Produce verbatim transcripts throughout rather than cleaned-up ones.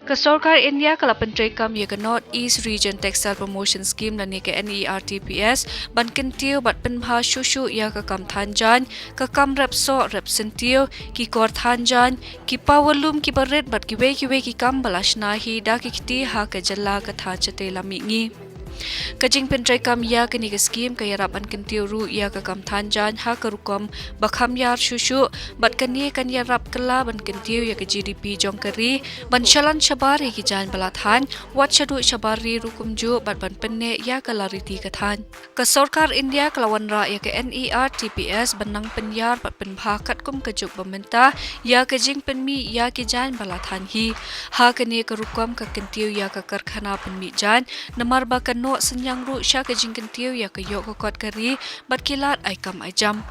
Ka Sorkar India ka la pyntreikam ïa ka North East Region Textile Promotion Scheme lane ka N E R T P S ban kyntiew bad pynbha shuh shuh ïa ka kam than jaiñ, ka kam rep soh rep syntiew, ki kor than jaiñ, ki power loom kiba rit bad kiwei kiwei ki kam ba la shna hi da ki kti ha ka jylla ka thaw shatei lam mihngi. Ka jingpyntreikam ïa kane ka skim ka ïarap ban kyntiew ruh ïa ka kam than jaiñ ha ka rukom ba kham ïar shuh shuh, bad kane kan ïarap kylla ban kyntiew ïa ka G D P jong ka ri, ban shalan shabar ïa ki jaiñ ba la than, wat shaduh shabar ri ruh kumjuh bad ban pynneh ïa ka la riti ka than. Ka Sorkar India ka la wanrah ïa ka N E R T P S ban nang pynïar bad pynbha katkum ka juk ba mynta ïa ka jingpynmih ïa ki jaiñ ba la than hi. Ha kane ka rukom ka kyntiew ïa ka karkhana pynmih jaiñ, namar ba ka noh synñiang ruh sha ka jingkyntiew ïa ka ïoh ka kot ka ri bad ki lad ai kam ai jam.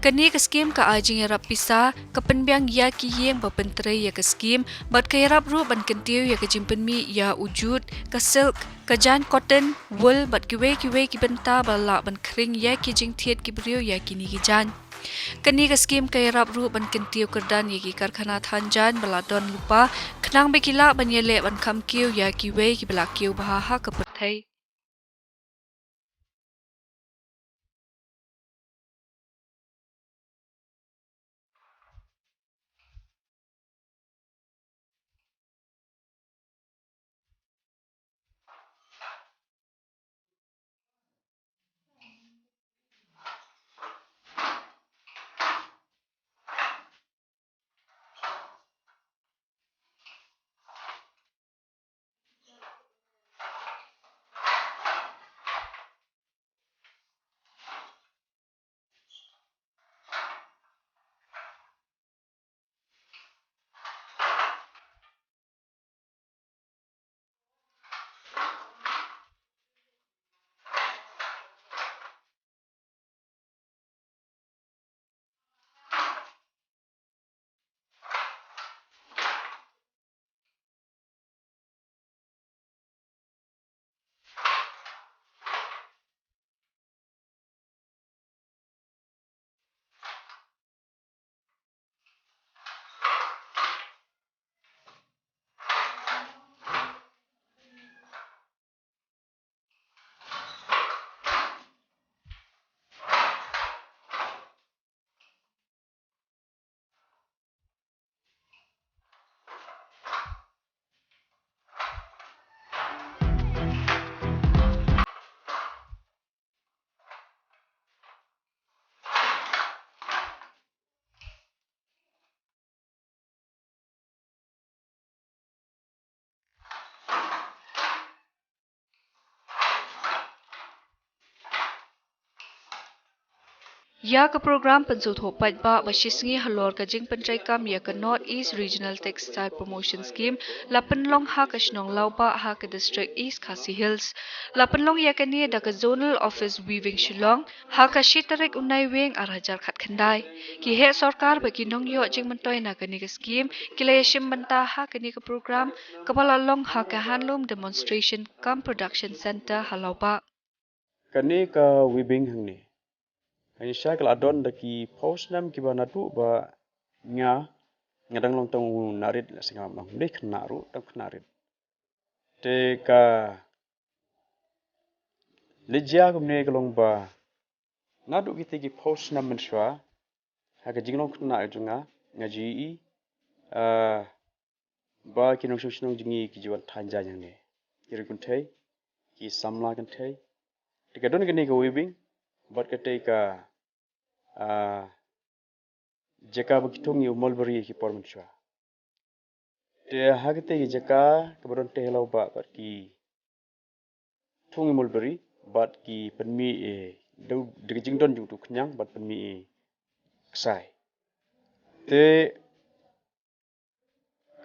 Kane ka skim ka ai jingïarap pisa, ka pynbiang ïa ki ïing ba pyntrei ïa ka skim, bad ka ïarap ruh ban kyntiew ïa ka jingpynmih ïa u jute, ka silk, ka jaiñ cotton, wool bad kiwei kiwei ki bynta ba lah ban khring ïa ki jingthied ki briew ïa kine ki jaiñ. Kane ka skim ka ïarap ruh ban kyntiew kyrdan ïa ki karkhana than jaiñ ba la don lypa, khnang ba ki lah ban ïaleh ban kham kiew ïa kiwei kiba la kiew bha ha ka pyrthei. Ïa ka program pynsngewthuh paidbah ba shisngi halor ka jingpyntreikam ïa ka North East Regional Textile Promotion Scheme la pynlong ha ka shnong Lawbah ha ka district East Khasi Hills. La pynlong ïa kane da ka Zonal Office Weaving Shillong, ha ka shi tarik u Naiwieng ar hajar khatkhyndai. Ki heh sorkar bad ki nongïoh jingmyntoi na kane ka skim ki la ïashim bynta ha kane ka program, kaba la long ha ka Handloom Demonstration cum Production Centre ha Lawbah. Kane ka weaving hangne, hangne sha ka la don da ki phew snem kiba naduh ba nga, nga dang long tang u narit, la sngewbha ban ong, dei khynnah ruh, tang khynnah rit. Te ka leit jia kumne ka long ba naduh kite ki phew snem mynshuwa, ha ka jinglong khynnah jong nga, nga ju ïohi, ah, ba ki nongshong shnong jong ngi ki ju wan than jaiñ hangne. Ki ri kynthei, ki samla kynthei. Te ka don kane ka weaving, bad kata ka, ah, jaka ba ki thung ïa u mulberry ki por mynshuwa. Te ha kata ka jaka kaba don te ha Lawbah bad ki thung ïa u mulberry, bad ki pynmih, eh, da u, da ka jingdon jong utu u khñiang, bad pynmih, eh, ksai. Te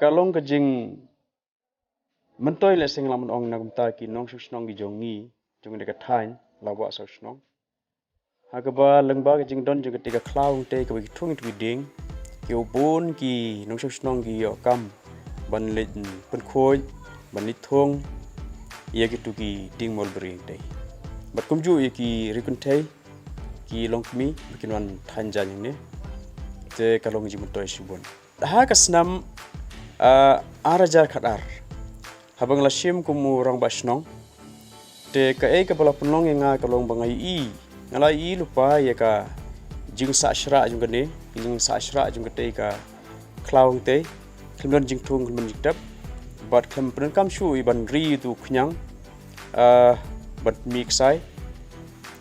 ka long ka jingmyntoi lehse nga lah ban ong na ka bynta ki nongshong shnong ki jong ngi, jong ngi da ka thaiñ Lawbah South Shnong. Ha kaba lyngba ka jingdon jong kata ka khlaw hangtei kaba ki thung ïa tu ki dieng, ki bun ki nongshong shnong ki ïoh kam ban leit pynkhuid, ban leit thung ïa kitu ki dieng mulberry hangtei. Bad kumjuh ïa ki ri kynthei, ki longkmie, ba kin wan than jaiñ hangne. Te ka long jingmyntoi shibun. Ha ka snem, ah, ar hajar khatar, Haba nga la shim kum u rangbah shnong, te kaei kaba la pynlong ïa nga ka long ba nga ïohi, nga la ïohi lypa ïa ka jingsah shrah jong kane, ka jingsah shrah jong katei ka khlaw hangtei, khlem don jingthung, khlem don jingtep, bad khlem pyndonkam shuh ïa ban ri ïa utu u khñiang, ah, bad mih ksai.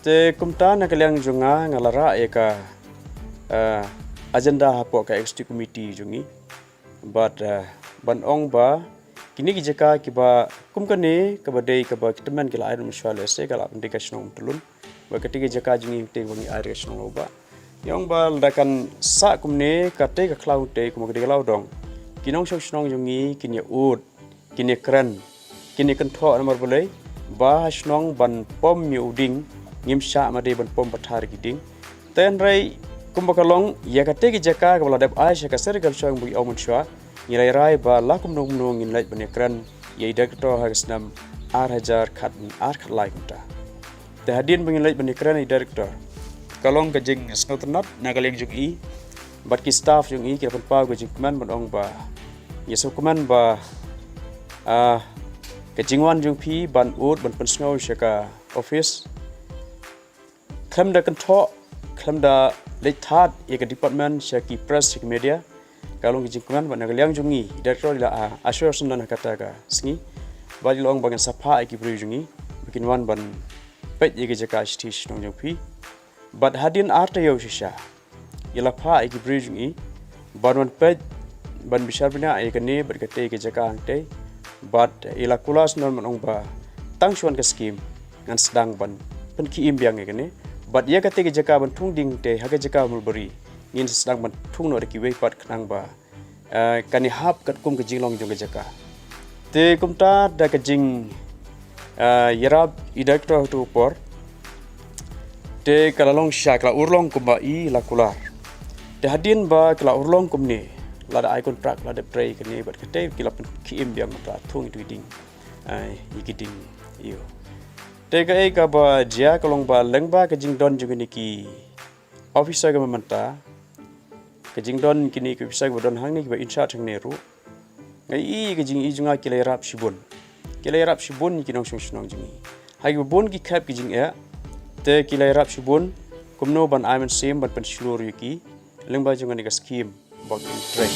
Te kumta na ka liang jong nga, nga la rah ïa ka, ah, agenda hapoh ka executive committee jong ngi. Bad, ah, ban ong ba kine ki jaka kiba kum kane, kaba dei kaba ki tymmen ki la ai ruh mynshuwa, lehse ka la pyndei ka shnong Umtylun. Bad kata ki jaka jong ngi te ba ngi ai ka shnong Lawbah. Ngi ong ba lada kan sah kumne, katei ka khlaw hangtei, kumba ka dei ka lawdong, ki nongshong shnong jong ngi kin ïa ud, kin ïa kren, kin ïa kynthoh namar balei ba ha shnong ban pom ïa u dieng ngim shah, ma dei ban pom pathar ki dieng. Te hynrei kumba ka long, ïa katei ki jaka kaba la dep ai sha ka City Council ba ngi ong mynshuwa, ngi la rai ba la kumno kumno ngin leit ban ïa kren ïa i director ha ka snem ar hajar khat, ar khatlai kumta. Te hadien ba ngin leit ban ïa kren ïa i director, ka long ka jingsngewtynnat na ka liang jong i bad ki staff jong i, ki la pynpaw ka jingkmen ban ong ba, ïa sngewkmen ba, ah, ka jingwan jong phi ban ud, ban pynsngew sha ka office, khlem da kynthoh, khlem da leit thad ïa ka department sha ki press, sha ki media, ka long ka jingkmen. Bad na ka liang jong ngi, i director i la, ah, assure syndon ha kata ka sngi. Bad i la ong ba ngan sa phah ïa ki briew jong ngi ba kin wan ban peit ïa ka jaka shithi shnong jong phi. Bad hadien ar taïew shisha, i la phah ïa ki briew jong i ban wan peit, ban bishar bniah ïa kane bad katei ka jaka hangtei. Bad i la kular syndon ban ong ba tang shu wan ka skim, ngan sdang ban pynkhie im biang ïa kane. Bad ïa katei ka jaka ban thung dieng te ha ka jaka Mulberry, ngin sdang ban thung noh da kiwei pat khnang ba, eh, kan ïahap katkum ka jinglong jong ka jaka. Te kumta da ka jing, eh, ïarap i director ha utu u por, te ka la long shisha, ka la urlong kumba i la kular. Te hadien ba ka la urlong kumne, lada ai kontrak, la dep trei kane bad katei, ki la pynkhie im biang mynta, thung ïa utu u dieng, eh, ïa ki dieng ïew. Te kaei kaba jia ka long ba lyngba ka jingdon jong kine ki officer kiba mynta, ka jingdon kine ki officer kiba don hangne, kiba in charge hangne ruh, nga ïohi ka jingïohi jong nga ki la ïarap shibun. Ki la ïarap shibun ïa ki nongshong shnong jong ngi. Ha kiba bun ki khep ki jingeh, te ki la ïarap shibun kumno ban ai mynsiem ban pynshlur ïa ki lyngba jong kane ka skim ba kin trei.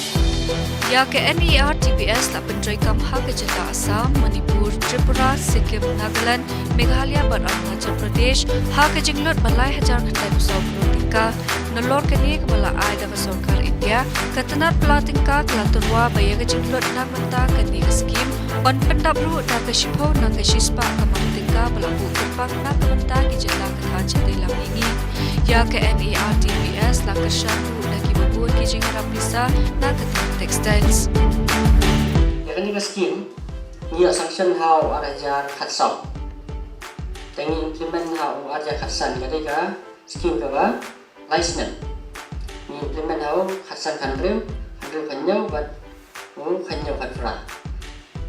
Ïa ka N E R T P S la pyntreikam ha ka jylla Assam, Manipur, Tripura, Sikkim, Nagaland, Meghalaya bad Arunachal Pradesh ha ka jinglut ba lai hajar khatlai phew saw klur tyngka. Nalor kane kaba la ai da ka sorkar India, ka tnat pla tyngka ka la tyrwa ba ïa ka jinglut na ka bynta kane ka skim ban pyndap ruh da ka shiphew na ka shispah ka mar tyngka ba la buh kyrpang na ka bynta ki jylla ka thaiñ shatei lam mihngi. Ïa ka N E R T P S la kyrshan ruh da kiba bun ki jingïarap pisa na ka thaiñ textiles. Ïa kane ka skim ngi ïoh sanction ha u ar hajar khatsaw. Te ngi implement ha u ar hajar khatsan, ka dei ka skim kaba lai snem. Ngi implement ha u khatsan khathynriew, khathynriew khathynñiew bad u khathynñiew khatphra.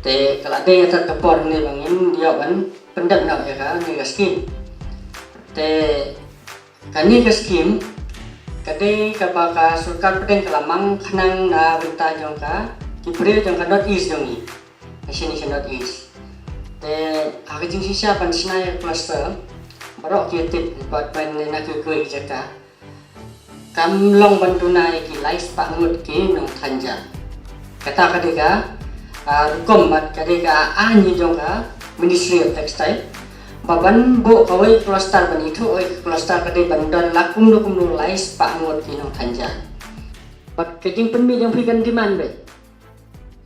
Te ka la dei ïa ka por ne ba ngin ïoh ban pyndep noh ïa kane ka skim. Te kane ka skim ka dei kaba ka sorkar pdeng ka la mang khnang na bynta jong ka ki briew jong ka North East jong ngi. Ka shini ka North East. Te ha ka jingshisha ban shna ïa ka cluster, baroh ki tip, department ne na kiwei kiwei ki jaka, kam long ban duna ïa ki lai spah ngut ki nongthaiñ jan. Kata ka dei ka, ah, rukom bad ka dei ka aiñ jong ka Ministry of Textile ba ban buh kawei cluster, ban ithuh kawei cluster ka dei ban don la kumno kumno lai spah ngut ki nongthaiñ jan. Bad ka jingpynmih jong phi kan demand beit.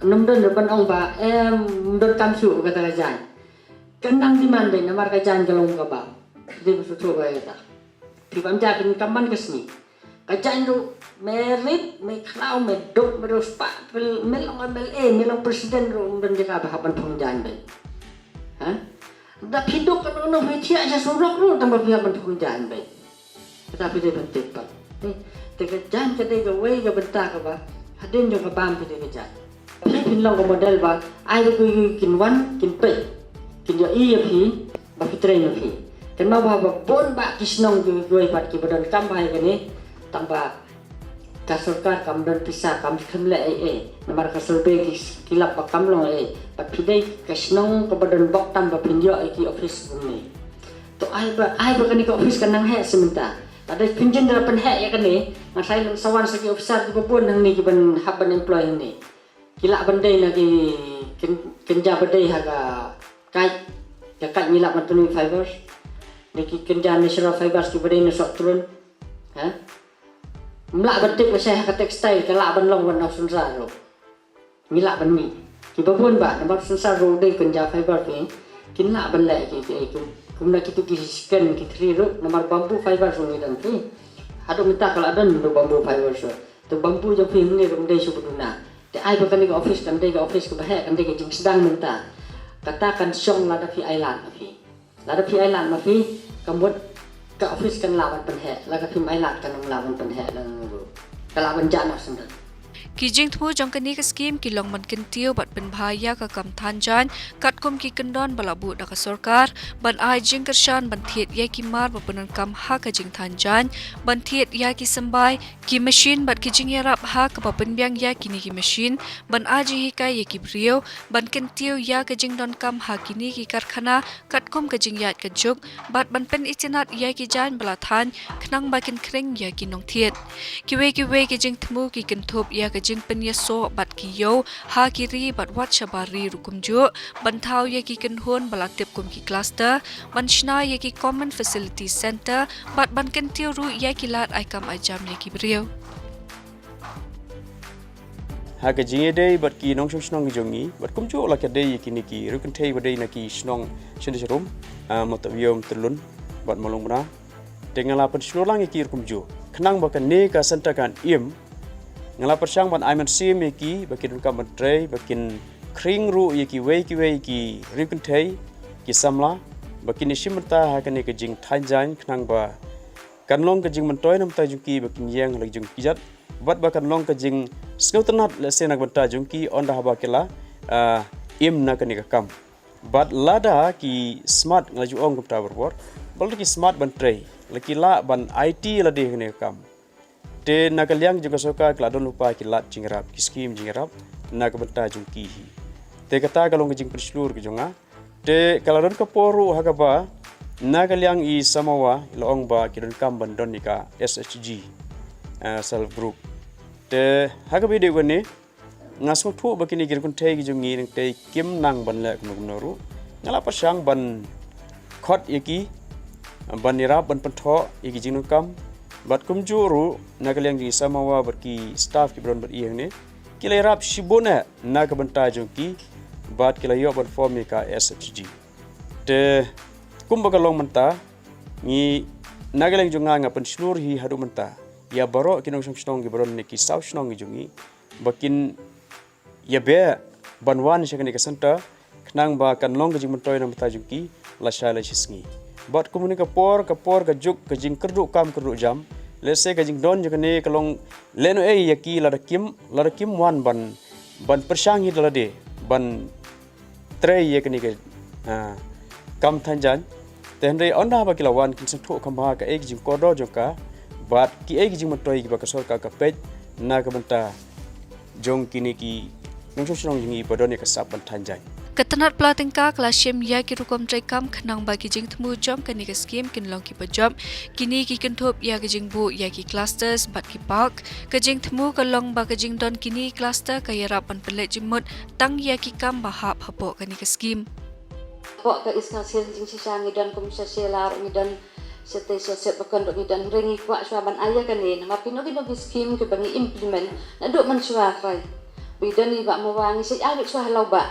Ym don ruh ban ong ba em, ym don kam shuh kata ka jaiñ. Kan nang demand beit namar ka jaiñ ka long kaba dei ba shu thuh ba ïa ta. Phi bam ja kin kam ban ka sngi. Ka jaiñ ruh me rit, me khlaw, me duk, me ruh spah, pil, me long M L A, me long president ruh ym don jaka ba hap ban phong jaiñ beit. Ha? Da phi duk kano kano phi thiah sha surok ruh tang ba phi hap ban phong jaiñ beit. Kata phi dei ban tip pat. Eh, te ka jaiñ ka dei kawei ka bynta kaba hadien jong ka bam phi dei ka jaiñ. Phi phin long ka model ba ai ruh kiwei kin wan kin peit, kin ïohi ïa phi ba phi trei na phi. Kynmaw ba, ba bun bah ki shnong kiwei kiwei pat kiba donkam bha ïa kane, tang ba Ka sorkar kam don pisa, kam kham leh ei ei. Namar ka survey ki, ki lap ba kam long ei. Bad phi dei ka shnong kaba don bok tam ba phin ïoh ïa ki office kumne. To ai ba, ai ba kane ka office kan nang heh seh mynta. Lada phin jin da pynheh ïa kane, nga tharai lem sa wan sa ki officer kiba bun hangne kiban hap ban employ hangne. Ki lah ban dei na ki kyn-, kynja ba dei ha ka kait, ka kait ngi lah ban pynmih fibers. Dei ki kynja natural fibers kiba dei na sohtrun. Ha? Ym lah ban tip lashai ha ka textile, ka lah ban long ban nong synsar ruh. Ngi lah ban mih. Kiba bun ba, namar synsar ruh dei kynja fiber phi. Kin lah ban leh ki, ki, ki, kumna kitu ki sken ki thri ruh, namar bamboo fiber ruh ngi don phi. Haduh mynta ka lah don ruh bamboo fiber ruh. To bamboo jong phi hangne ruh dei shu ba duna. Te ai ba kane ka office kan dei ka office kaba heh, kan dei ka jingsdang mynta. Kata kan shong lada phi ai lad ma phi. Lada phi ai lad ma phi, ka mut ka office kan lah ban pynheh, lada phim ai lad kan ym lah ban pynheh lang ruh. Ka lah ban jah noh syndon. Ki jingthmu jong kane ka skim ki long ban kyntiew bad pynbha ïa ka kam than jaiñ, katkum ki kyndon ba la buh da ka sorkar, ban ai jingkyrshan ban thied ïa ki mar ba pyndonkam ha ka jingthan jaiñ, ban thied ïa ki symbai, ki machine bad ki jingïarap ha kaba pynbiang ïa kine ki machine, ban ai jinghikai ïa ki briew, ban kyntiew ïa ka jingdonkam ha kine ki karkhana, katkum ka jingïaid ka juk, bad ban pynitynnad ïa ki jaiñ ba la than, khnang ba kin khring ïa ki nongthied. Kiwei kiwei ki jingthmu ki kynthup ïa ka jingpynïasoh bad ki ïew, ha ki ri bad wat shabar ri ruh kumjuh, ban thaw ïa ki kynhun ba la tip kum ki cluster, ban shna ïa ki common facility center, bad ban kyntiew ruh ïa ki lad ai kam ai jam ïa ki briew. Ha ka jingïadei bad ki nongshong shnong ki jong ngi, bad kumjuh la ka dei ïa kine ki riew kynthei ba dei na ki shnong shane sharum, ah, Mawtawïong, Tyrlun, bad Mawlyngbna. Te nga la pynshlur lang ïa ki ruh kumjuh. Khnang ba kane ka center kan im, nga la pyrshang ban ai mynsiem ïa ki, ba kin donkam ban trei, ba kin khring ruh ïa kiwei kiwei ki riew kynthei, ki samla, ba kin ïashim bynta ha kane ka jingthan jaiñ, khnang ba kan long ka jingmyntoi na bynta jong ki ba kin ïeng ha la jong ki kjat. Bad ba kan long ka jingsngewtynnad lehse na ka bynta jong ki ynda haba ki la, ah, im na kane ka kam. Bad lada ki smat, nga la ju ong kumta barabor. Ba lada ki smat ban trei, la ki lah ban aiti lade ha kane ka kam. Te na ka liang jong ka sorkar ka la don lypa ki lad jingïarap, ki skim jingïarap na ka bynta jong ki hi. Te kata ka long ka jingpynshlur ka jong nga. Te ka la don ka por ruh ha kaba na ka liang i Samawa i la ong ba ki donkam ban don ïa ka S H G, eh, self group. Te ha kaba ïadei bad kane nga sngewthuh ba kine ki riew kynthei ki jong ngi nangtei kim nang ban leh kumno kumno ruh. Nga la pyrshang ban khot ïa ki, ban ïarap ban pynthoh ïa ki jingdonkam. Bad kumjuh ruh na ka liang jong i Samawa bad ki staff kiba don bad i hangne, ki la ïarap shibun eh na ka bynta jong ki, bad ki la ïoh ban form ïa ka S H G. Te kumba ka long mynta, ngi na ka liang jong nga nga pynshlur hi haduh mynta ïa baroh ki nongshong shnong kiba don ne ki saw shnong ki jong ngi, ba kin ïa beh ban wan sha kane ka center, khnang ba kan long ka jingmyntoi na ka bynta jong ki lashai lashisngi. Bad kumne ka por, ka por ka juk, ka jingkyrduh kam kyrduh jam, lehse ka jingdon jong kane ka long lehnohei ïa ki lada kim, lada kim wan ban, ban pyrshang hi da lade ban trei ïa kane ka, ah, kam than jaiñ. Te hynrei ynda haba ki la wan kin sngewthuh kham bha kaei ka jingkordor jong ka, bad kiei ka jingmyntoi kiba ka sorkar ka peit na ka bynta jong kine ki nongshong shnong jong ngi ba don ïa ka sap ban than jaiñ. Ka tnat pla tyngka ka la shim ïa ki rukom treikam khnang ba ki jingthmu jong kane ka skim kin long kiba jop. Kine ki kynthup ïa ka jingbuh ïa ki clusters bad ki park. Ka jingthmu ka long ba ka jingdon kine ki cluster ka ïarap ban pynleit jingmut tang ïa ki kam ba hap hapoh kane ka skim. Hapoh ka East Khasi Hills jingshisha ngi don kum sha shi la ruh ngi don, shatei sha set bakon ruh ngi don, hynrei ngi kwah shuwa ban ai ïa kane namar kino kino ki skim kiba ngi implement naduh mynshuwa trai. Ba i don i Bah Mawa ngi sa ai beit shuwa ha Lawbah.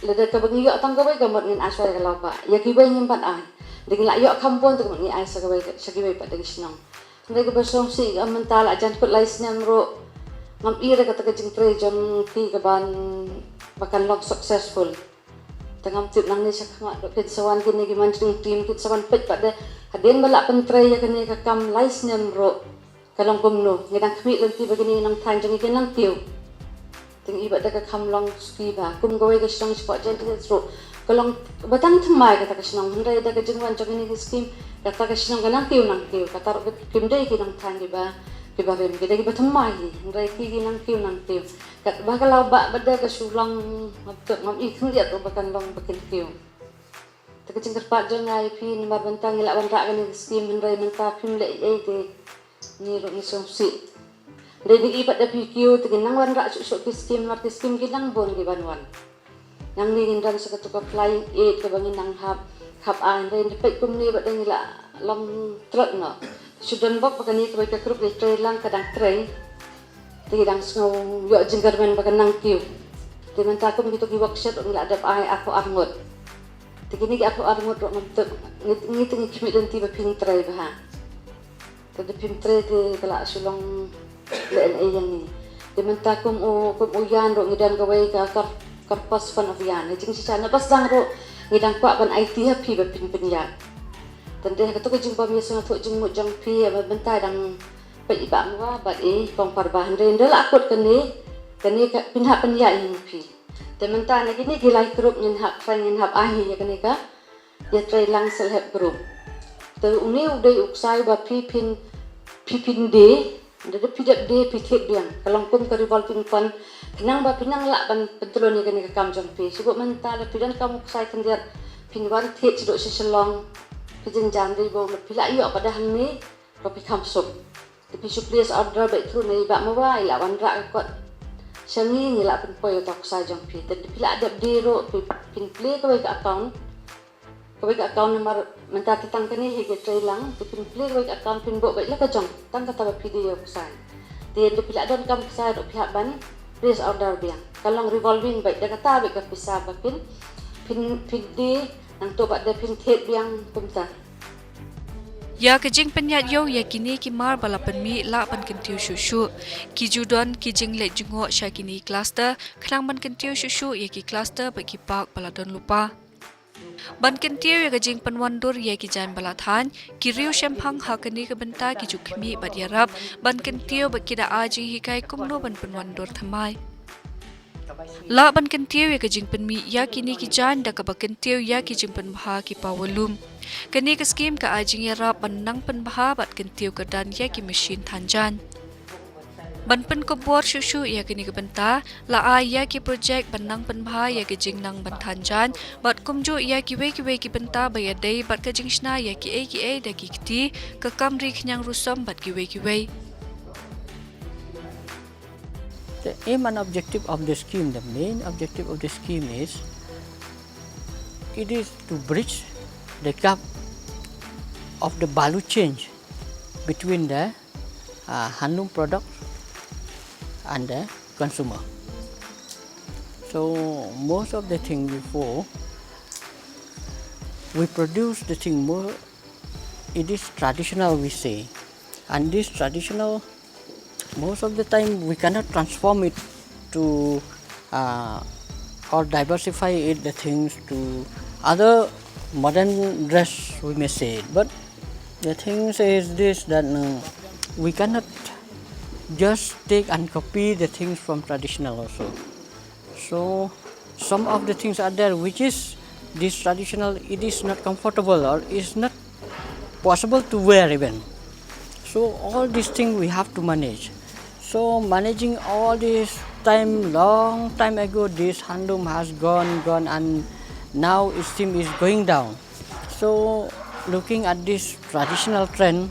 Lada kaba ngi ïoh tang kawei ka mut ngin ai shuwa ïa ka Lawbah, ïa kiwei ngim pat ai. Da ngi la ïoh kham bun te ka mut ngi ai sha kawei, sha kiwei pat da ki shnong. Hynrei kaba sngewsih ka mynta la jan kut lai snem ruh ngam i re kata ka jingtrei jong ki kaban ba kan long successful. Te ngam tip nangne sha khmat ruh kin sa wan kine ki managing team kin sa wan peit pat de hadien ba la pyntrei ïa kane ka kam lai snem ruh ka long kumno. Ngi dang khmih lynti ba kine ki nongthain jong ngi kin nang kiew. Te ngi i bad da ka kham long suki ba kum kawei ka shnong shapoh Jaintia Hills ruh ka long ba tang thymmai kata ka shnong, hynrei da ka jingwan jong kine ki skim kata ka shnong ka nang kiew nang kiew, kata ruh kim dei ki nongthain kiba Kiba rim ki dei kiba thymmai hi, hynrei ki ki nang kiew nang kiew. Katba ka law bah ba da ka shu long, ngam tip, ngam i khyndiat ruh ba kan long ba kin kiew. Te ka jingkyrpad jong nga ïa phi, namar mynta ngi la wanrah kane ka skim, hynrei mynta phim leh ei ei te ngi ruh ngi sngewsih. Hynrei ngi i pat da phi kiew te ki nang wanrah shuh shuh ki skim, namar ki skim ki nang bun ki ban wan. Nangne ngin don sa katu ka flying eight kaba ngin nang hap, hap ai, hynrei ngi peit kumne ba dang ngi la long trot noh. Shu don bok ba kane kawei ka group ka trei lang, ka dang trei. Te ki dang sngew ïoh jingkyrmen ba ka nang kiew. Te mynta kum kitu ki workshop ngi la dep ai arphew ar ngut. Te kine ki arphew ar ngut ruh ngam tip, ngi, ngi te ngi khmih lynti ba phin trei bha. Te da phim trei te ka la shu long leh ei ei ïa ngi. Te mynta kum u, kum u Ïan ruh ngi don kawei ka kor-, Corpus Fund of Ïan. Jingshisha na Basdang ruh ngi dang kwah ban aiti ha phi ba phin pynïaid. Te hynrei ha katu ka jingbym ïasngewthuh jingmut jong phi, ïa mynta dang peit i Bah Mawa bad i Kong Parbah, hynrei ynda la kut kane, kane ka phin hap pynïaid ïa phi. Te mynta na kine ki lai group ngin hap trai, ngin hap ai hi ïa kane ka ïatrei lang self help group. Te une u dei u ksai ba phi phin, phi phin die, da da phi dep die phi thied biang. Ka long kum ka revolving fund, khnang ba phin nang lah ban pyntlun ïa kane ka kam jong phi. Shu mynta da phi donkam u ksai khyndiat, phin wan thied shaduh sha Shillong, phi jynjar dei bong, da phi lah ïoh pat da hangne, ba phi kham suk. Te phi shu place order beit through na i Bah Mawa, i la wanrah ka kot sha ngi, ngi la pynpoi ïa uta u ksai jong phi. Te phi la dep die ruh, phi, phin plie kawei ka account. Kawei ka account namar mynta te tang kane hi ka trei lang, te phin plie kawei ka account, phin buh beit la ka jong, tang kata ba phi die ïa u ksai. Te ynda phi la donkam ksai ruh phi hap ban place order biang. Ka long revolving beit, da kata beit ka pisa ba phin, phin, phin die, nangta pat da phin thied biang kumta. Ïa ka jingpynïaid ïew ïa kine ki mar ba la pynmih lah ban kyntiew shuh shuh. Ki ju don ki jingleit jngoh sha kine ki cluster, khnang ban kyntiew shuh shuh ïa ki cluster bad ki park ba la don lypa. Ban kyntiew ïa ka jingpynwandur ïa ki jaiñ ba la thaiñ, ki riewshemphang ha kane ka bynta ki ju khmih bad ïarap ban kyntiew bad ki da ai jinghikai kumno ban pynwandur thymmai. Lah ban kyntiew ïa ka jingpynmih ïa kine ki jaiñ da kaba kyntiew ïa ki jingpynbha ki power loom. Kane ka skim ka ai jingïarap ban nang pynbha bad kyntiew kyrdan ïa ki machine thaiñ jaiñ. Ban pynkup bor shuh shuh ïa kane ka bynta, la ai ïa ki projek ban nang pynbha ïa ka jingnang ban thaiñ jaiñ, bad kumjuh ïa kiwei kiwei ki bynta ba ïadei bad ka jingshna ïa kiei kiei da ki kti, ka kam ri khñiang rusom bad kiwei kiwei. The aim and objective of the scheme, the main objective of the scheme is, it is to bridge the gap of the value chain between the, uh, handloom product and the consumer. So most of the thing before, we produce the thing more, it is traditional, we say, and this traditional, most of the time we cannot transform it to, uh, or diversify it, the things, to other modern dress, we may say it. But the thing is this, that, um, we cannot just take and copy the things from traditional also. So some of the things are there which is this traditional, it is not comfortable or is not possible to wear even. So all these things we have to manage. So managing all this time, long time ago, this handloom has gone, gone, and now it seems is going down. So looking at this traditional trend,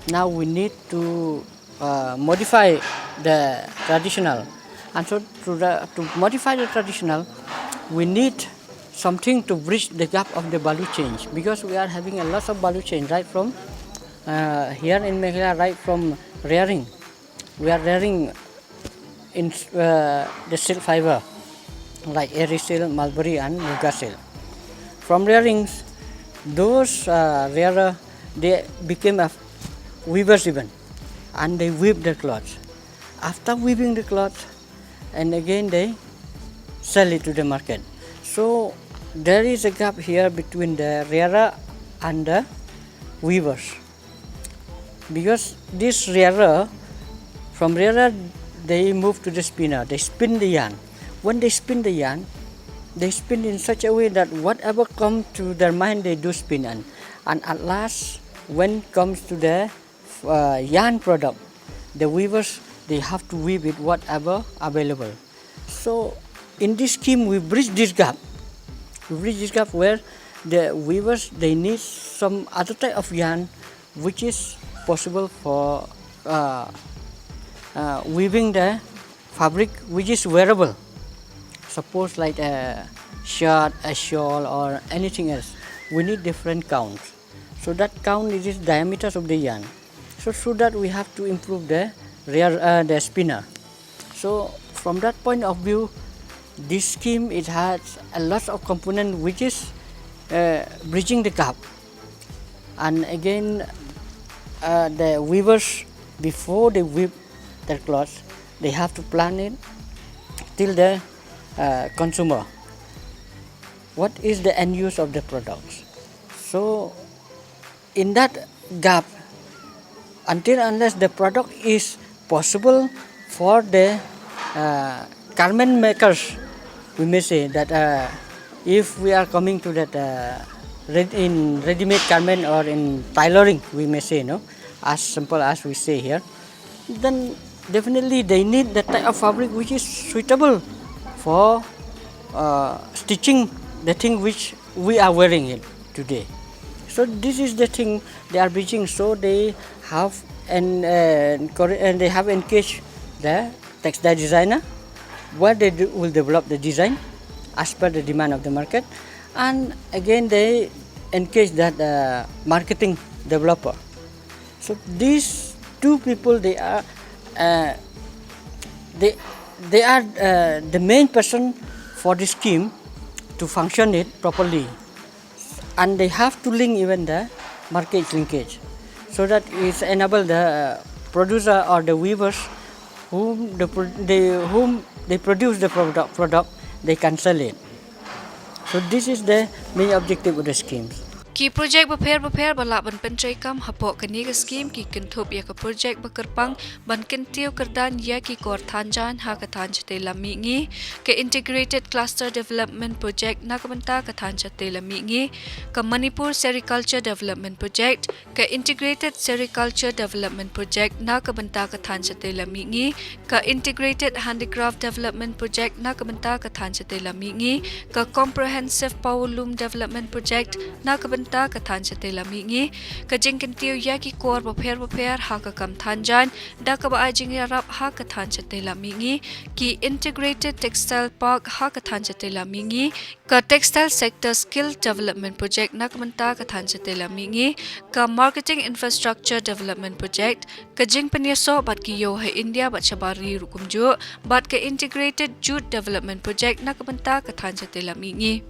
now we need to, uh, modify the traditional. And so to, the, to modify the traditional, we need something to bridge the gap of the value chain, because we are having a lot of value chain right from, uh, here in Meghalaya, right from rearing. We are rearing in, uh, the silk fiber, like Eri silk, Mulberry, and Muga silk. From rearings, those, uh, rearer, they became a weavers even, and they weave their clothes. After weaving the cloth, and again they sell it to the market. So there is a gap here between the rearer and the weavers. Because this rearer, from rearer, they move to the spinner, they spin the yarn. When they spin the yarn, they spin in such a way that whatever comes to their mind, they do spin. And, and at last, when comes to the, uh, yarn product, the weavers, they have to weave with whatever available. So in this scheme, we bridge this gap. We bridge this gap where the weavers, they need some other type of yarn which is possible for uh, uh, weaving the fabric which is wearable. Suppose like a shirt, a shawl, or anything else. We need different counts. So that count is the diameters of the yarn. So through that we have to improve the rear, uh, the spinner. So from that point of view, this scheme, it has a lot of component which is uh, bridging the gap. And again, uh, the weavers, before they weave their clothes, they have to plan it till the uh, consumer. What is the end use of the products? So in that gap, until unless the product is possible for the uh, garment makers, we may say that uh, if we are coming to that uh, red in ready-made garment or in tailoring, we may say, no, as simple as we say here, then definitely they need the type of fabric which is suitable for uh, stitching the thing which we are wearing it today. So this is the thing they are bridging. So they have an uh, encourage- and they have engaged the textile designer, where they do, will develop the design as per the demand of the market, and again they engage that uh, marketing developer. So these two people, they are uh, they they are uh, the main person for the scheme to function it properly, and they have to link even the market linkage, so that it's enable the uh, producer or the weavers whom the pro- they whom they produce the product product, they can sell it. So this is the main objective of the schemes. Ki projek bapher bapher ba lah ban pyntreikam hapoh kane ka skim ki kynthup ïa ka projek ba kyrpang ban kyntiew kyrdan ïa ki kor than jaiñ ha ka thaiñ shatei lam mihngi, ka Integrated Cluster Development Project na ka bynta ka thaiñ shatei lam mihngi, ka Manipur Sericulture Development Project, ka Integrated Sericulture Development Project na ka bynta ka thaiñ shatei lam mihngi, ka Integrated Handicraft Development Project na ka bynta ka thaiñ shatei lam mihngi, ka Comprehensive Power Loom Development Project na ka bynta ka thaiñ shatei lam mihngi, ka jingkyntiew ïa ki kor bapher bapher ha ka kam than jaiñ da kaba ai jingïarap ha ka thaiñ shatei lam mihngi, ki Integrated Textile Park ha ka thaiñ shatei lam mihngi, ka Textile Sector Skill Development Project na ka bynta ka thaiñ shatei lam mihngi, ka Marketing Infrastructure Development Project, ka jingpynïasoh bad ki ïew ha India bad shabar ri ruh kumjuh, bad ka Integrated Jute Development Project na ka bynta ka thaiñ shatei lam mihngi.